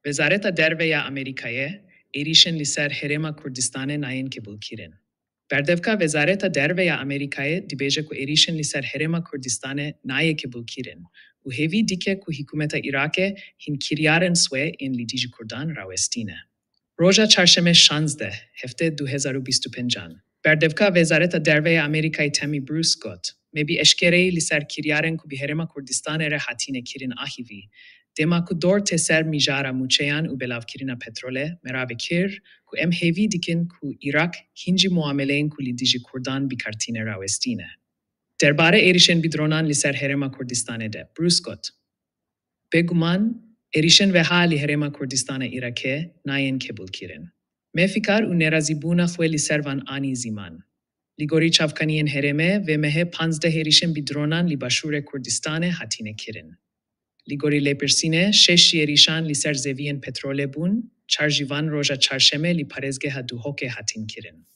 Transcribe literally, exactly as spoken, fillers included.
Wezareta Derve ya Amerîkayê êrîşên li ser Herêma Kurdistanê nayên qebûlkirin. Berdevka Wezareta Derve ya Amerîkayê dibêje ku êrîşên li ser Herêma Kurdistanê nayê qebûlkirin û hêvî dike ku hikûmeta Iraqê hîn kiryarên swê yên li dijî Kurdan rawestîne. Roja çarşemê şazdeh heftê du hezar û bîst û pêncan, berdevka Wezareta Derve ya Amerîkayê Tammy Bruce got: Me bi eşkereyî li ser kiryarên ku bi Herêma Kurdistanê re hatine kirin ahivî, dema ku dor tê ser mijara mûçeyan û belavkirina petrolê, me ravekir ku em hêvî dikin ku Iraq hîn jî muameleyên ku li dijî Kurdan bi kar tîne rawestîne. Derbarê êrîşên bi dronan li ser Herêma Kurdistanê de, Bruce got: Bêguman, êrîşên weha li Herêma Kurdistana Iraqê nayên qebûlkirin. Me fikar û nerazîbûna xwe li ser van anî ziman. Li gorî çavkaniyên herêmê, vê mehê panzdeh êrîşên bi dronan li Başûrê Kurdistanê hatine kirin. Li gorî lêpirsînê, şeş ji êrîşan li ser zeviyên petrolê bûn, çar ji van roja çarşemê li parêzgeha Duhokê hatin kirin.